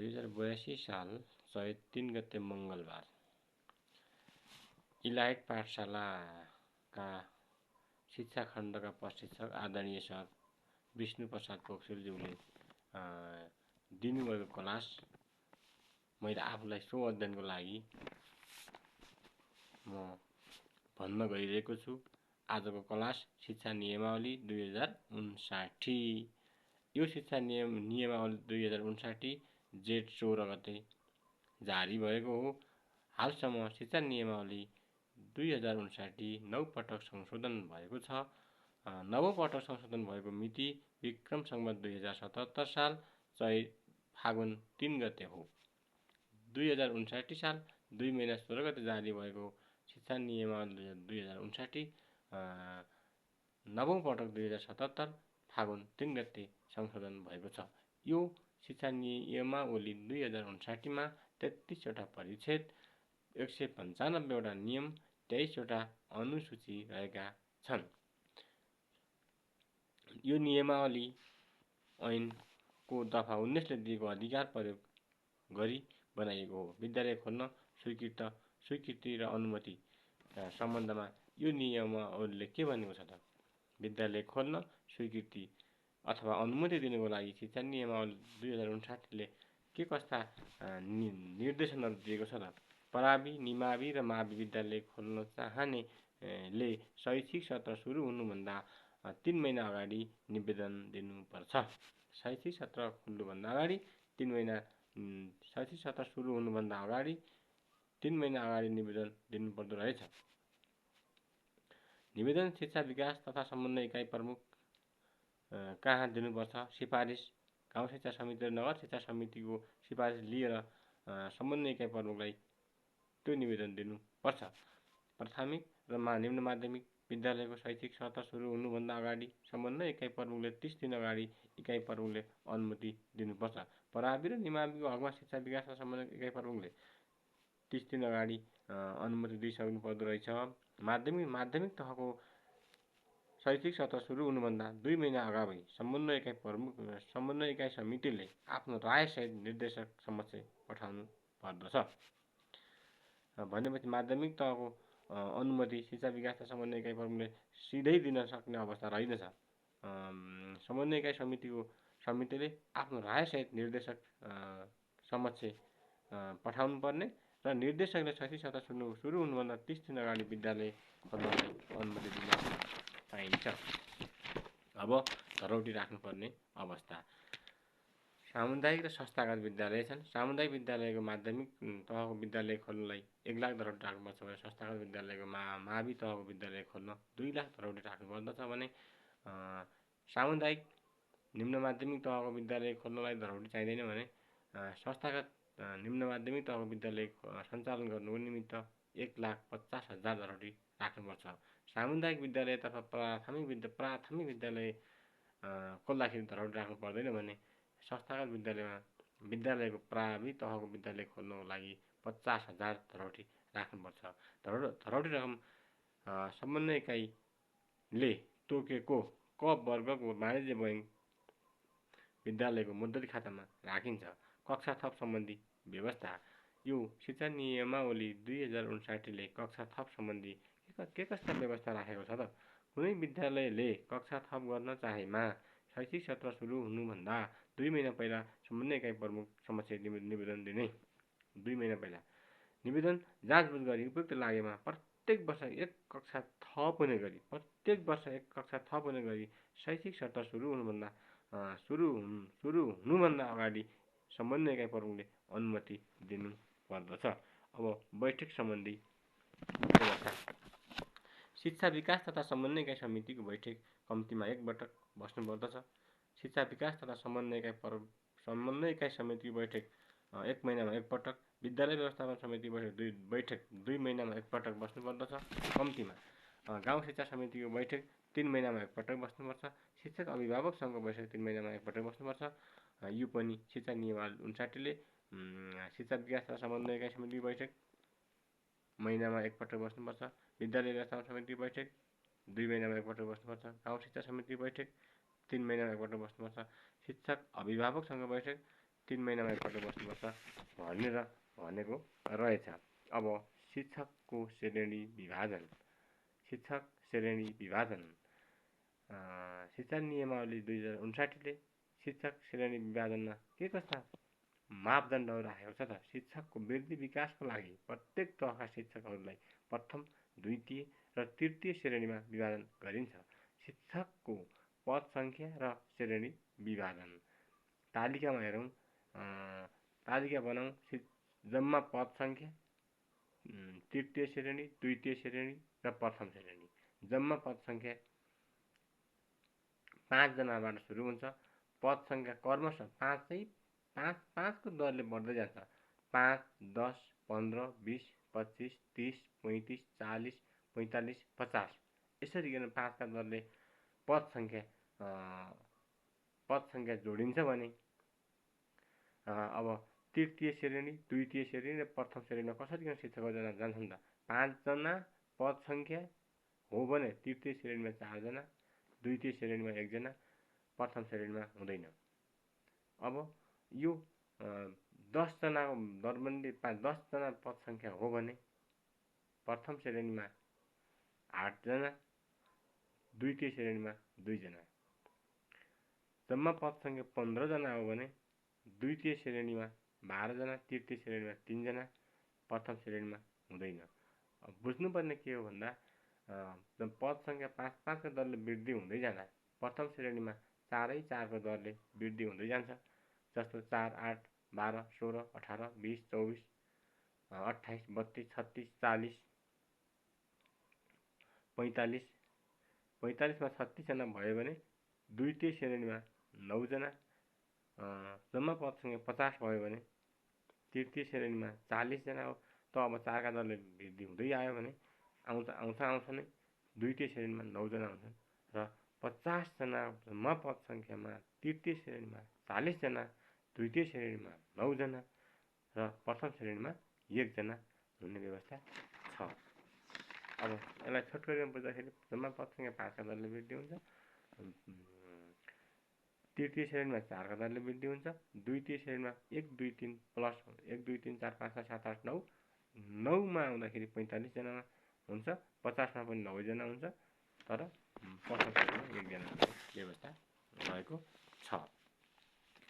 2082 साल चैत 3 गते मङ्गलबार इलाइट पाठशालाका शिक्षा खण्डका प्रशिक्षक आदरणीय सर विष्णु प्रसाद पोखरेलज्यूले दिनुभएको क्लास मैले आफूलाई सो अध्ययनको लागि म भन्न गइरहेको छु। आजको क्लास शिक्षा नियमावली 2059। यो शिक्षा नियमावली 2059 जेठ 16 गते जारी भएको हो। हालसम्म शिक्षा नियमावली 2059 9 पटक संशोधन भएको छ। नवौं पटक संशोधन भएको मिति विक्रम संवत 2077 साल फागुन 3 गते हो। 2059 साल 2 महिना 16 गते जारी भएको शिक्षा नियमावली 2059 नवौं पटक 2077 फागुन 3 गते संशोधन भएको छ। यो शिक्षा नियमावली 2059 मा 33 वटा परिच्छेद, 195 वटा नियम, 23 वटा अनुसूची रहेका छन्। यो नियमावली ऐनको दफा 19 ले दिएको अधिकार प्रयोग गरी बनाइएको हो। विद्यालय खोल्न स्वीकृति र अनुमति सम्बन्धमा यो नियमावलीले के भनेको छ त? विद्यालय खोल्न स्वीकृति अथवा अनुमति दिनुको लागि शिक्षा नियमावली 2059 ले के कस्ता निर्देशनहरू दिएको छ त? पराबी, निमावि र मावि विद्यालय खोल्न चाहनेले शैक्षिक सत्र सुरु हुनुभन्दा 3 महिना अगाडि निवेदन दिनुपर्छ। शैक्षिक सत्र खुल्नुभन्दा अगाडि 3 महिना शैक्षिक सत्र सुरु हुनुभन्दा अगाडि 3 महिना अगाडि निवेदन दिनुपर्दो रहेछ। निवेदन शिक्षा विकास तथा समन्वय इकाइ प्रमुख कहाँ दिनुपर्छ? सिफारिस गाउँ शिक्षा समिति र नगर शिक्षा समितिको सिफारिस लिएर समन्वय इकाइ प्रमुखलाई त्यो निवेदन दिनुपर्छ। प्राथमिक र निम्न माध्यमिक विद्यालयको शैक्षिक सत्र सुरु हुनुभन्दा अगाडि समन्वय इकाइ प्रमुखले 30 दिन अगाडि इकाइ प्रमुखले अनुमति दिनुपर्छ। पराबी र निमाविको हकमा शिक्षा विकास र समन्वय इकाइ प्रमुखले 30 दिन अगाडि अनुमति दिइसक्नु पर्दो रहेछ। माध्यमिक तहको शैक्षिक सत्र सुरु हुनुभन्दा 2 महिना अगावै समन्वय इकाइ समितिले आफ्नो रायसहित निर्देशक समक्ष पठाउनु पर्दछ। भनेपछि माध्यमिक तहको अनुमति शिक्षा विकास र समन्वय इकाइ प्रमुखले सिधै दिन सक्ने अवस्था रहेनछ। समन्वय इकाइ समितिले आफ्नो रायसहित निर्देशक समक्ष पठाउनु पर्ने र निर्देशकले शैक्षिक सत्र सुरु हुनुभन्दा 30 दिन अगाडि विद्यालय खोल्नलाई अनुमति दिन पाइन्छ। अब धरौटी राख्नुपर्ने अवस्था। सामुदायिक र संस्थागत विद्यालय छन्। सामुदायिक विद्यालयको माध्यमिक तहको विद्यालय खोल्नलाई 1 लाख धरौटी राख्नुपर्छ भने संस्थागत विद्यालयको मावि तहको विद्यालय खोल्न 2 लाख धरौटी राख्नुपर्दछ भने सामुदायिक निम्न माध्यमिक तहको विद्यालय खोल्नलाई धरौटी चाहिँदैन भने संस्थागत निम्न माध्यमिक तहको विद्यालय सञ्चालन गर्नुको निमित्त 1,50,000 धरौटी राख्नुपर्छ। सामुदायिक विद्यालयतर्फ प्राथमिक विद्यालय खोल्दाखेरि धरौटी राख्नु पर्दैन भने संस्थागत विद्यालयको प्रावि तहको विद्यालय खोल्नको लागि 50,000 धरौटी राख्नुपर्छ। धरौटी रकम समन्वय इकाइले तोकेको क वर्गको वाणिज्य बैंक विद्यालयको मुद्दती खातामा राखिन्छ। कक्षा थप सम्बन्धी व्यवस्था। यो शिक्षा नियमावली 2059 ले कक्षा थप सम्बन्धी के कस्ता व्यवस्था राखेको छ त? कुनै विद्यालयले कक्षा थप गर्न चाहेमा शैक्षिक सत्र सुरु हुनुभन्दा 2 महिना पहिला समन्वय इकाइ प्रमुख समक्ष निवेदन दिने। 2 महिना पहिला निवेदन जाँचबुझ गरी उपयुक्त लागेमा प्रत्येक वर्ष एक कक्षा थप हुने गरी शैक्षिक सत्र सुरु हुनुभन्दा अगाडि समन्वय इकाइ प्रमुखले अनुमति दिनु पर्दछ। अब बैठक सम्बन्धी व्यवस्था। शिक्षा विकास तथा समन्वय इकाइ समितिको बैठक कम्तीमा 1 पटक बस्नुपर्दछ। शिक्षा विकास तथा समन्वय इकाइ समितिको बैठक 1 महिनामा 1 पटक। विद्यालय व्यवस्थापन समितिको बैठक 2 महिनामा 1 पटक बस्नुपर्दछ कम्तीमा। गाउँ शिक्षा समितिको बैठक 3 महिनामा 1 पटक बस्नुपर्छ। शिक्षक अभिभावक सङ्घको बैठक 3 महिनामा 1 पटक बस्नुपर्छ। यो पनि शिक्षा नियमावली 59 ले शिक्षा विकास तथा समन्वय इकाइ समितिको बैठक महिनामा 1 पटक बस्नुपर्छ। विद्यालय व्यवस्थापन समितिको बैठक 2 महिनामा 1 पटक बस्नुपर्छ। गाउँ शिक्षा समितिको बैठक 3 महिनामा 1 पटक बस्नुपर्छ। शिक्षक अभिभावक सङ्घको बैठक 3 महिनामा एकपल्ट बस्नुपर्छ भनेको रहेछ। अब शिक्षक श्रेणी विभाजन शिक्षा नियमावली 2059ले शिक्षक श्रेणी विभाजनमा के कस्ता मापदण्डहरू राखेको छ त? शिक्षकको वृद्धि विकासको लागि प्रत्येक तहका शिक्षकहरूलाई प्रथम, द्वितीय र तृतीय श्रेणीमा विभाजन गरिन्छ। शिक्षकको पद सङ्ख्या र श्रेणी विभाजन तालिकामा हेरौँ, तालिका बनाऊँ। जम्मा पद सङ्ख्या, तृतीय श्रेणी, द्वितीय श्रेणी र प्रथम श्रेणी। जम्मा पद सङ्ख्या 5 जनाबाट सुरु हुन्छ। पद सङ्ख्या क्रमशः 5 को दरले बढ्दै जान्छ। 5, 10, 15, 20, 25, 30, 35, 40, 45, 50 यसरी गर्न 5 का दरले पद सङ्ख्या जोडिन्छ भने अब तृतीय श्रेणी, द्वितीय श्रेणी र प्रथम श्रेणीमा कसरी शिक्षकहरू जान्छन् त? 5 जना पद सङ्ख्या हो भने तृतीय श्रेणीमा 4 जना, द्वितीय श्रेणीमा 1 जना, प्रथम श्रेणीमा हुँदैन। अब यो 10 जना दरबन्दी 10 जना पद सङ्ख्या हो भने प्रथम श्रेणीमा 8 जना, द्वितीय श्रेणीमा 2 जना। जम्मा पद सङ्ख्या 15 जना हो भने द्वितीय श्रेणीमा 12 जना, तृतीय श्रेणीमा 3 जना, प्रथम श्रेणीमा हुँदैन। अब बुझ्नुपर्ने के हो भन्दा पद सङ्ख्या 5 को दरले वृद्धि हुँदै जाँदा प्रथम श्रेणीमा 4 को दरले वृद्धि हुँदै जान्छ। जस्तो 4, 8, 12, 16, 18, 20, 24, 28, 32, 36, 40, 45। 45 मा 36 जना भयो भने द्वितीय श्रेणीमा 9 जना। जम्मा पद सङ्ख्या 50 भयो भने तृतीय श्रेणीमा 40 जना हो। त अब 4 का दरले वृद्धि हुँदै आयो भने आउँछ नै द्वितीय श्रेणीमा 9 जना हुन्छन् र 50 जना जम्मा पद सङ्ख्यामा तृतीय श्रेणीमा 40 जना, द्वितीय श्रेणीमा 9 जना र प्रथम श्रेणीमा 1 जना हुने व्यवस्था छ। अब यसलाई छोटकरीमा बुझ्दाखेरि जम्मा पद सङ्ख्या 5 का दरले वृद्धि हुन्छ, तृतीय श्रेणीमा 4 का दरले वृद्धि हुन्छ, द्वितीय श्रेणीमा 1, 2, 3 प्लस 1, 2, 3, 4, 5, 6, 7, 8, 9 9मा आउँदाखेरि 45 जना हुन्छ, 50 मा पनि 9 जना हुन्छ, तर प्रथम श्रेणीमा 1 जना व्यवस्था रहेको छ।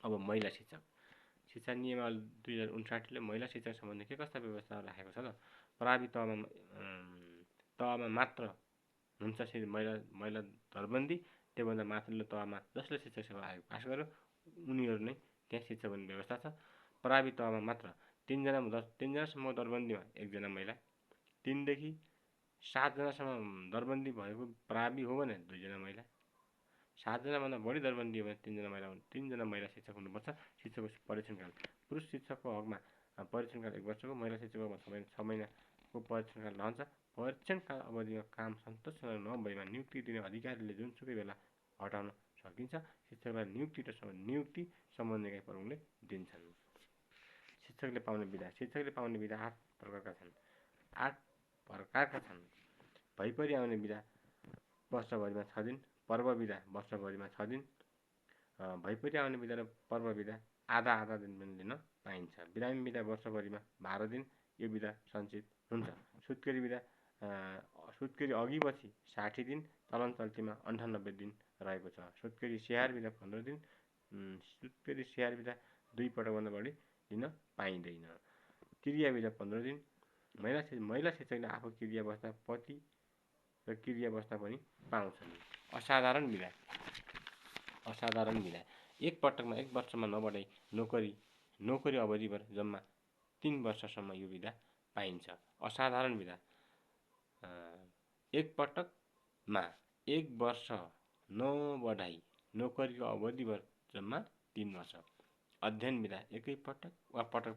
अब महिला शिक्षा नियमावली 2059ले महिला शिक्षक सम्बन्धी के कस्ता व्यवस्था राखेको छ त? प्रावि तहमा मात्र हुन्छ महिला दरबन्दी। त्योभन्दा माथिल्लो तहमा जसले शिक्षक सेवा आयोग पास गर्यो उनीहरू नै त्यहाँ शिक्षक बन्ने व्यवस्था छ। प्रावि तहमा मात्र 3 जनासम्म दरबन्दीमा 1 जना महिला, 3 देखि 7 जनासम्म दरबन्दी भएको प्रावि हो भने 2 जना महिला, 7 जनाभन्दा बढी दरबन्दी हो भने 3 जना महिला 3 जना महिला शिक्षक हुनुपर्छ। शिक्षकको परीक्षणकाल पुरुष शिक्षकको हकमा परीक्षणकाल 1 वर्षको, महिला शिक्षकको हकमा 6 महिनाको परीक्षणकाल रहन्छ। परीक्षणकाल अवधिमा काम सन्तोषजनक नभएमा नियुक्ति दिने अधिकारीले जुनसुकै बेला हटाउन सकिन्छ। शिक्षकलाई नियुक्ति सम्बन्धी प्रमुखले दिन्छन्। शिक्षकले पाउने बिदा 8 प्रकारका छन्। भइपरि आउने बिदा वर्षभरिमा 6 दिन, पर्व बिदा वर्षभरिमा 6 दिन। भइपरि आउने बिदा र पर्व बिदा आधा दिन पनि लिन पाइन्छ। बिरामी बिदा वर्षभरिमा 12 दिन, यो बिदा सञ्चित हुन्छ। सुत्केरी अघि पछि 60 दिन, चलन चल्तीमा 98 दिन रहेको छ। सुत्केरी स्याहार बिदा 15 दिन, सुत्केरी स्याहार बिदा 2 पटकभन्दा बढी लिन पाइँदैन। क्रिया बिदा 15 दिन। महिला शिक्षकले आफू क्रिया बस्दा पति र क्रिया बस्दा पनि पाउँछन्। असाधारण बिदा 1 वर्षमा नबढाइ नोकरी अवधिभर जम्मा 3 वर्षसम्म यो बिदा पाइन्छ। असाधारण बिदा 1 वर्ष नबढाइ नोकरीको अवधिभर जम्मा 3 वर्ष। अध्ययन बिदा एकै पटक वा पटक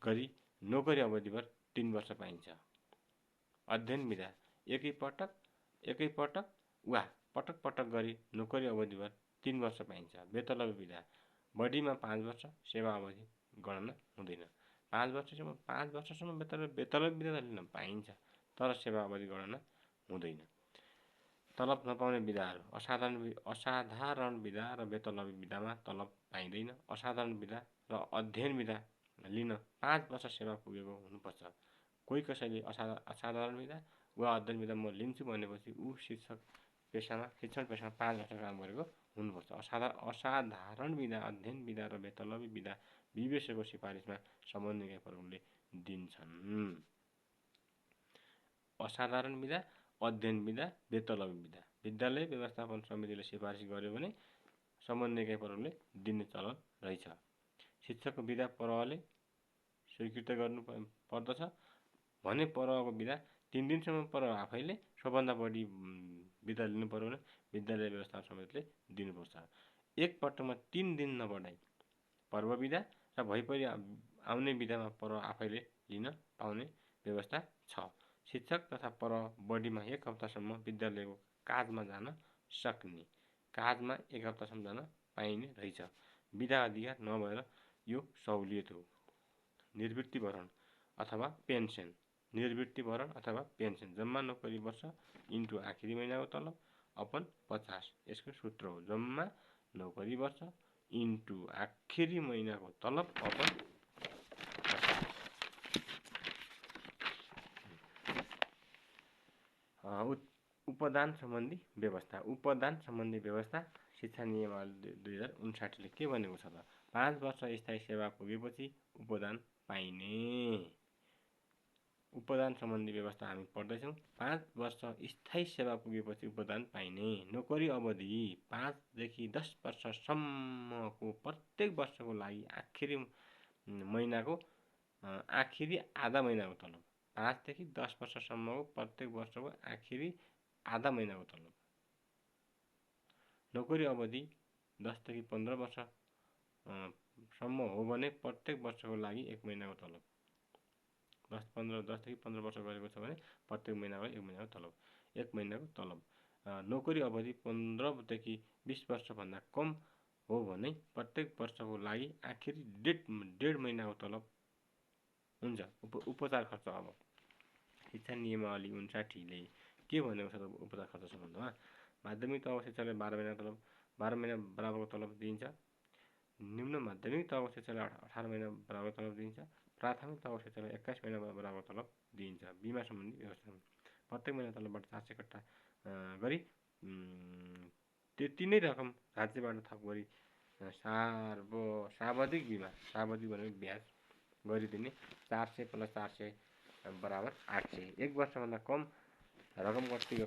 गरी नोकरी अवधिभर 3 वर्ष पाइन्छ। अध्ययन बिदा एकै पटक वा पटक गरी नोकरी अवधिभर 3 वर्ष पाइन्छ। वेतलव्य बिदा बढीमा 5 वर्ष, सेवा अवधि गणना हुँदैन। 5 वर्षसम्म वेतलव्य बिदा लिन पाइन्छ, तर सेवा अवधि गणना हुँदैन। तलब नपाउने विधाहरू असाधारण विधा र बेतलबी विधामा तलब पाइँदैन। असाधारण विधा र अध्ययन विधा लिन 5 वर्ष सेवा पुगेको हुनुपर्छ। कोही कसैले असाधारण विधा वा अध्ययन विधा म लिन्छु भनेपछि ऊ शिक्षण पेसामा 5 वर्ष काम गरेको हुनुपर्छ। असाधारण विधा, अध्ययन विधा र बेतलबी विधा विवेचकको सिफारिसमा समन्वय प्रमुखले दिन्छन्। असाधारण विधा, अध्ययन विधा, बेतलबी विधा विद्यालय व्यवस्थापन समितिले सिफारिस गर्यो भने समन्वय प्रमुखले दिने चलन रहेछ। शिक्षकको विधा परले स्वीकृत गर्नु पर्दछ भने परको विधा 3 दिनसम्म पर आफैले सबभन्दा बढी विधा लिनु पर्यो भने विद्यालय व्यवस्थापन समितिले दिनुपर्छ। एक पटकमा 3 दिन नबढाई पर्व विधा र भइपरि आउने विधामा पर आफैले लिन पाउने व्यवस्था छ। शिक्षक तथा पर बढीमा 1 हप्तासम्म विद्यालयको काजमा जान सक्ने, काजमा 1 हप्तासम्म जान पाइने रहेछ। विधा अधिकार नभएर यो सहुलियत हो। निवृत्तिभरण अथवा पेन्सन, निवृत्तिभरण अथवा पेन्सन जम्मा नोकरी वर्ष इन्टु आखिरी महिनाको तलब अपन 50। यसको सूत्र हो जम्मा नोकरी वर्ष इन्टु आखिरी महिनाको तलब अपन 50। उपदान सम्बन्धी व्यवस्था। उपदान सम्बन्धी व्यवस्था शिक्षा नियमावली 2059 ले के भनेको छ त 5 वर्ष स्थायी सेवा पुगेपछि उपदान पाइने। उपदान सम्बन्धी व्यवस्था हामी पढ्दैछौँ। 5 वर्ष स्थायी सेवा पुगेपछि उपदान पाइने। नोकरी अवधि 5 देखि 10 वर्षसम्मको प्रत्येक वर्षको लागि आखिरी महिनाको आखिरी आधा महिनाको तलब। 5 देखि 10 वर्षसम्मको प्रत्येक वर्षको आखिरी आधा महिनाको तलब। नोकरी अवधि 10 देखि 15 वर्षसम्म हो भने प्रत्येक वर्षको लागि 1 महिनाको तलब। 10 देखि 15 वर्ष गरेको छ भने प्रत्येक महिनाको 1 महिनाको तलब। 1 महिनाको तलब। नोकरी अवधि 15 देखि 20 वर्षभन्दा कम हो भने प्रत्येक वर्षको लागि आखिरी 1.5 महिनाको तलब हुन्छ। उपचार खर्च। अब शिक्षा नियमावली 59 ले के भनेको छ त उपचार खर्च सम्बन्धमा माध्यमिक तहको शिक्षाले 12 महिना तलब 12 महिना बराबरको तलब दिइन्छ। निम्न माध्यमिक तहको शिक्षाले 18 महिना बराबरको तलब दिइन्छ। प्राथमिक तहको शिक्षाले 21 महिना बराबरको तलब दिइन्छ। बिमा सम्बन्धी व्यवस्था प्रत्येक महिना तलबबाट 400 कट्टा गरी त्यति नै रकम राज्यबाट थप गरी सावधिक बिमा, सावधिक भनेको ब्याज गरिदिने 400 + 400 बराबर 800। 1 वर्षभन्दा कम रकम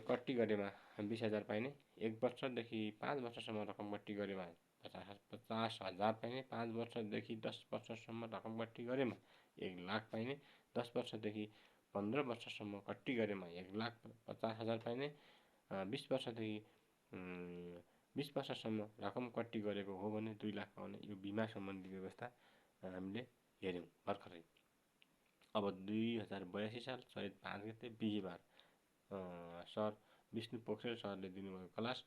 कट्टी गरेमा 20,000 पाइने। 1 वर्षदेखि 5 वर्षसम्म रकम कट्टी गरेमा 50,000 पाइने। 5 वर्षदेखि 10 वर्षसम्म रकम कट्टी गरेमा 1 लाख पाइने। 10 वर्षदेखि 15 वर्षसम्म कट्टी गरेमा 1,50,000 पाइने। 20 वर्षदेखि 20 वर्षसम्म रकम कट्टी गरेको हो भने 2 लाख पाउने। यो बिमा सम्बन्धी व्यवस्था हामीले हेऱ्यौँ भर्खरै। अब 2082 साल चैत 5 गते बिहीबार सर विष्णु पोखरेल सरले दिनुभएको क्लास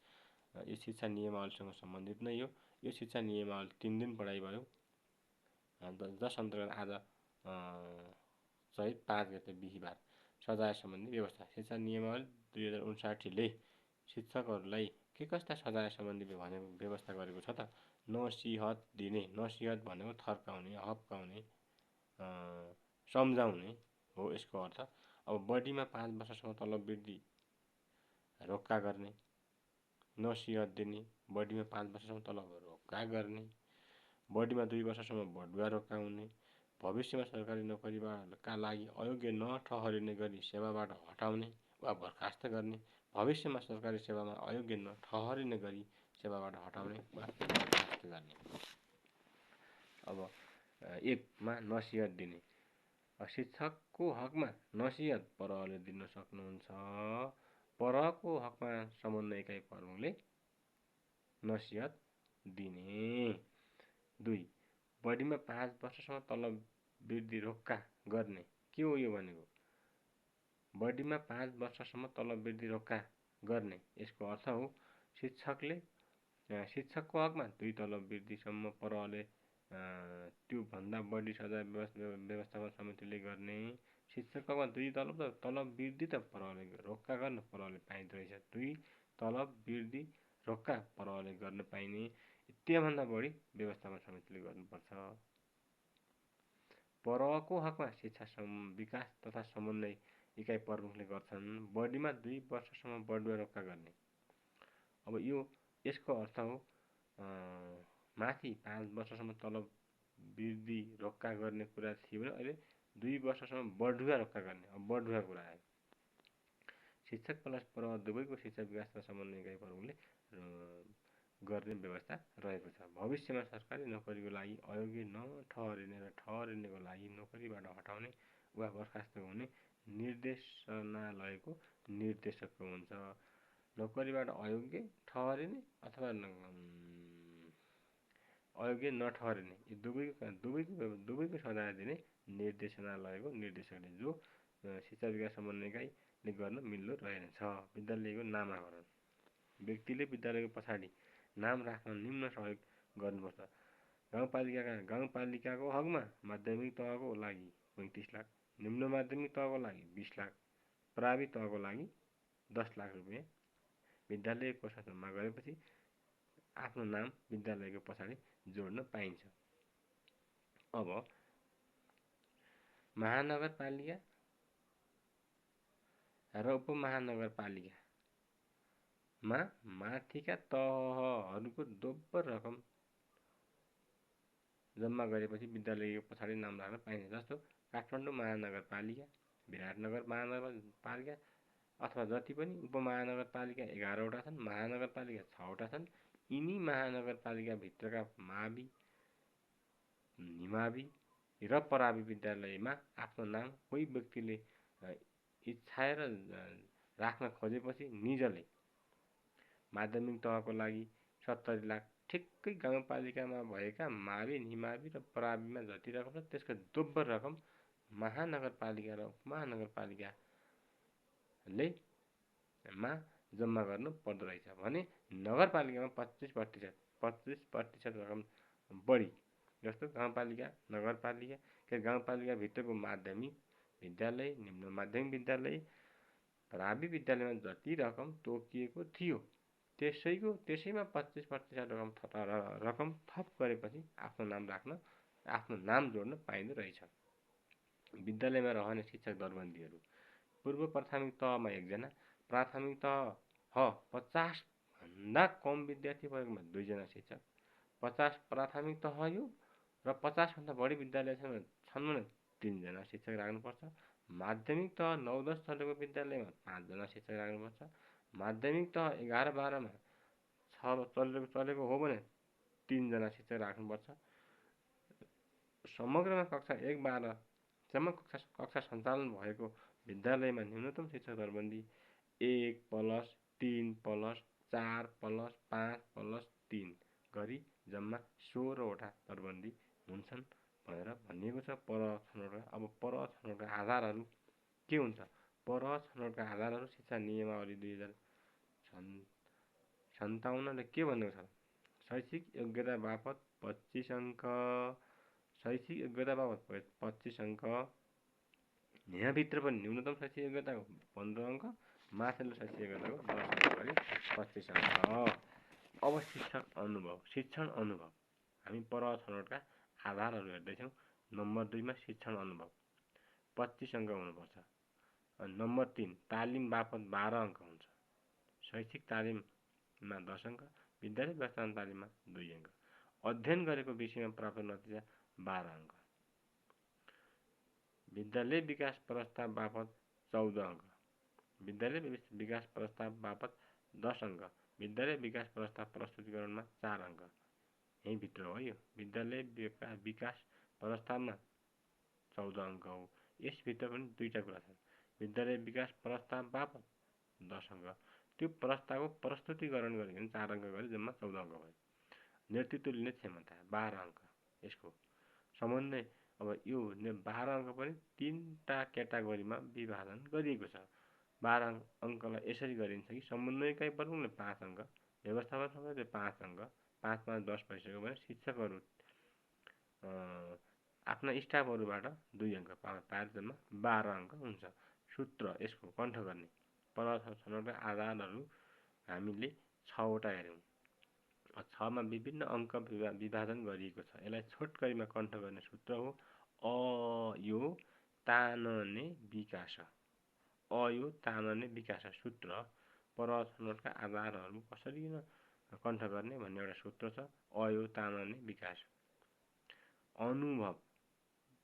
यो शिक्षा नियमावलीसँग सम्बन्धित नै हो। यो शिक्षा नियमावली 3 दिन पढाइ भयो जस अन्तर्गत आज चैत 5 गते बिहीबार सजाय सम्बन्धी व्यवस्था। शिक्षा नियमावली 2059 ले शिक्षकहरूलाई के कस्ता सजाय सम्बन्धी व्यवस्था गरेको छ त नसिहत दिने। नसिहत भनेको थर्काउने, हप्काउने, सम्झाउने हो यसको अर्थ। अब बढीमा 5 वर्षसम्म तलब वृद्धि रोक्का गर्ने, नसिहत दिने। बढीमा 5 वर्षसम्म तलब रोक्का गर्ने, बढीमा 2 वर्षसम्म बढुवा रोक्का हुने, भविष्यमा सरकारी नोकरीका लागि अयोग्य नठहरिने गरी सेवाबाट हटाउने वा बर्खास्त गर्ने, भविष्यमा सरकारी सेवामा अयोग्य नठहरिने गरी सेवाबाट हटाउने वा बर्खास्त गर्ने। अब 1 मा नसिहत दिने। शिक्षकको हकमा नसिहत परले दिन सक्नुहुन्छ। परको हकमा समन्वय इकाइ प्रमुखले नसिहत दिने। 2 बढीमा 5 वर्षसम्म तलब वृद्धि रोक्का गर्ने। के हो यो भनेको बढीमा 5 वर्षसम्म तलब वृद्धि रोक्का गर्ने। यसको अर्थ हो शिक्षकको हकमा 2 तलब वृद्धिसम्म परले त्यो भन्दा बढी सजाय व्यवस्थापन समितिले गर्ने। शिक्षकको हकमा 2 तलब वृद्धि त परले रोक्का गर्न परले पाइँदो रहेछ। 2 तलब वृद्धि रोक्का परहले गर्न पाइने त्योभन्दा बढी व्यवस्थापन समितिले गर्नुपर्छ। परहको हकमा शिक्षा विकास तथा समन्वय इकाइ प्रमुखले गर्छन्। बढीमा 2 वर्षसम्म बढुवा रोक्का गर्ने। अब यसको अर्थ हो माथि 5 वर्षसम्म तलब वृद्धि रोक्का गर्ने कुरा थियो भने अहिले 2 वर्षसम्म बढुवा रोक्का गर्ने। अब बढुवा कुरा आयो। शिक्षक प्लस परह दुवैको शिक्षा विकास तथा समन्वय इकाइ प्रमुखले गर्ने व्यवस्था रहेको छ। भविष्यमा सरकारी नोकरीको लागि अयोग्य नठहरिने र ठहरिनेको लागि नोकरीबाट हटाउने वा बर्खास्त हुने निर्देशनालयको निर्देशकको हुन्छ। नोकरीबाट अयोग्य ठहरिने अथवा अयोग्य नठहरिने यी दुवैको सजाय दिने निर्देशनालयको निर्देशकले जो शिक्षा विकास समन्वय इकाइले गर्न मिल्दो रहेनछ। विद्यालयको नामाकरण। व्यक्तिले विद्यालयको पछाडि नाम राख्न निम्न सहयोग गर्नुपर्छ। गाउँपालिकाको हकमा माध्यमिक तहको लागि 35 लाख, निम्न माध्यमिक तहको लागि 20 लाख, प्राविधिक तहको लागि 10 लाख रुपियाँ विद्यालय कोषमा जम्मा गरेपछि आफ्नो नाम विद्यालयको पछाडि जोड्न पाइन्छ। अब महानगरपालिका र उपमहानगरपालिकामा माथिका तहहरूको दोब्बर रकम जम्मा गरेपछि विद्यालयको पछाडि नाम राख्न पाइन्छ। जस्तो काठमाडौँ महानगरपालिका, विराटनगर महानगरपालिका अथवा जति पनि उपमहानगरपालिका 11वटा छन्, महानगरपालिका 6वटा छन्। यिनी महानगरपालिकाभित्रका मावि, निमावि र परावि विद्यालयमा आफ्नो नाम कोही व्यक्तिले इच्छाएर राख्न खोजेपछि निजले माध्यमिक तहको लागि 70 लाख ठिक्कै गाउँपालिकामा भएका मावि, निमावि र पराविमा जति रकम छ त्यसको दोब्बर रकम महानगरपालिका र उपमहानगरपालिकाले जम्मा गर्नु पर्दो रहेछ भने नगरपालिकामा 25% रकम बढी। जस्तो गाउँपालिका, नगरपालिका गाउँपालिकाभित्रको माध्यमिक विद्यालय, निम्न माध्यमिक विद्यालय, प्रावि विद्यालयमा जति रकम तोकिएको थियो त्यसैमा 25% रकम थप गरेपछि आफ्नो नाम जोड्न पाइँदो रहेछ। विद्यालयमा रहने शिक्षक दरबन्दीहरू। पूर्व प्राथमिक तहमा 1 जना, प्राथमिक तह 50 भन्दा कम विद्यार्थी भएकोमा 2 जना शिक्षक, 50 प्राथमिक तह यो र 50 भन्दा बढी विद्यालय छन् भने 3 जना शिक्षक राख्नुपर्छ। माध्यमिक तह 9-10 चलेको विद्यालयमा 5 जना शिक्षक राख्नुपर्छ। माध्यमिक तह 11-12मा चलेको हो भने 3 जना शिक्षक राख्नुपर्छ। समग्रमा कक्षा 1-12सम्म कक्षा सञ्चालन भएको विद्यालयमा न्यूनतम शिक्षक दरबन्दी 1+3+4+5+3 गरी जम्मा 16वटा दरबन्दी हुन्छन् भनेर भनिएको छ परह छनौटका। अब परह छनौटका आधारहरू के हुन्छ? परह छनौटका आधारहरू शिक्षा नियमावली 2057ले के भनेको छ? शैक्षिक योग्यता बापत 25 अङ्क, शैक्षिक योग्यता बापत 25 अङ्क, यहाँभित्र पनि न्यूनतम शैक्षिक योग्यताको 15 अङ्क, माथिल्लो शैक्षिक योग्यताको 10 अङ्क गरी 25 अङ्क। अब शिक्षण अनुभव हामी परह छनौटका आधारहरू हेर्दैछौँ। नम्बर 2मा शिक्षण अनुभव 25 अङ्क हुनुपर्छ। नम्बर 3 तालिम बापत 12 अङ्क हुन्छ। शैक्षिक तालिममा 10 अङ्क, विद्यालय व्यवस्थापन तालिममा 2 अङ्क, अध्ययन गरेको विषयमा प्राप्त नतिजा 12 अङ्क, विद्यालय विकास प्रस्ताव बापत 14 अङ्क, विद्यालय विकास प्रस्ताव बापत 10 अङ्क, विद्यालय विकास प्रस्ताव प्रस्तुतिकरणमा 4 अङ्क। यही भित्र हो यो। विद्यालय विकास प्रस्तावमा 14 अङ्क हो। यसभित्र पनि 2टा कुरा छन्। विद्यालय विकास प्रस्ताव बापत 10 अङ्क, त्यो प्रस्तावको प्रस्तुतिकरण गरिकन 4 अङ्क गरी जम्मा 14 अङ्क भयो। नेतृत्व लिने क्षमता 12 अङ्क यसको। समन्वय अब यो 12 अङ्क पनि 3टा क्याटेगोरीमा विभाजन गरिएको छ। 12 अङ्कलाई यसरी गरिन्छ कि समन्वय इकाइ प्रमुखले 5 अङ्क, व्यवस्थापन समितिले 5 अङ्क, 5 10 भइसक्यो भने शिक्षकहरू आफ्ना स्टाफहरूबाट 2 अङ्क पाएर जम्मा 12 अङ्क हुन्छ। सूत्र यसको कण्ठ गर्ने परह छनौटका आधारहरू हामीले 6वटा हेऱ्यौँ। 6मा विभिन्न अङ्क विभाजन गरिएको छ। यसलाई छोटकरीमा कण्ठ गर्ने सूत्र हो अयो तानने विकास। अयो तानने विकास सूत्र प्रश्नका आधारहरू कसरी कण्ठ गर्ने भन्ने एउटा सूत्र छ। अयो तानने विकास। अनुभव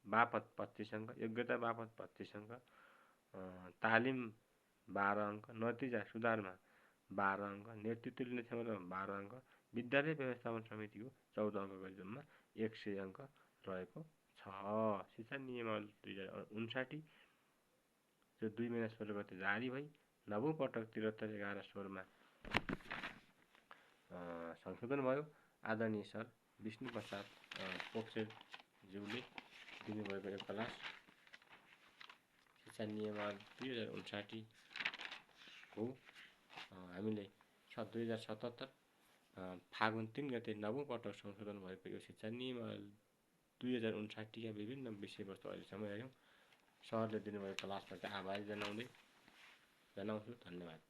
बापत 25 अङ्क, योग्यता बापत 25 अङ्क, तालिम 12 अङ्क, नतिजा सुधारमा 12 अङ्क, नेतृत्व लिने क्षमतामा 12 अङ्क, विद्यालय व्यवस्थापन समितिको 14 अङ्क गरी जम्मा 100 अङ्क रहेको छ। शिक्षा नियमावली 2059 जो 2 महिना 16 गते जारी भई 9औं पटक 73/11/16मा संशोधन भयो। आदरणीय सर विष्णु प्रसाद पोख्रेलज्यूले दिनुभएको यो क्लास शिक्षा नियमावली 2059 हो। हामीले 2077 फागुन 3 गते 9औं पटक संशोधन भएको यो शिक्षा नियमावली 2059 का विभिन्न विषयवस्तु अहिलेसम्म हेऱ्यौँ। सरले दिनुभएको क्लासप्रति आभार जनाउँछु। धन्यवाद।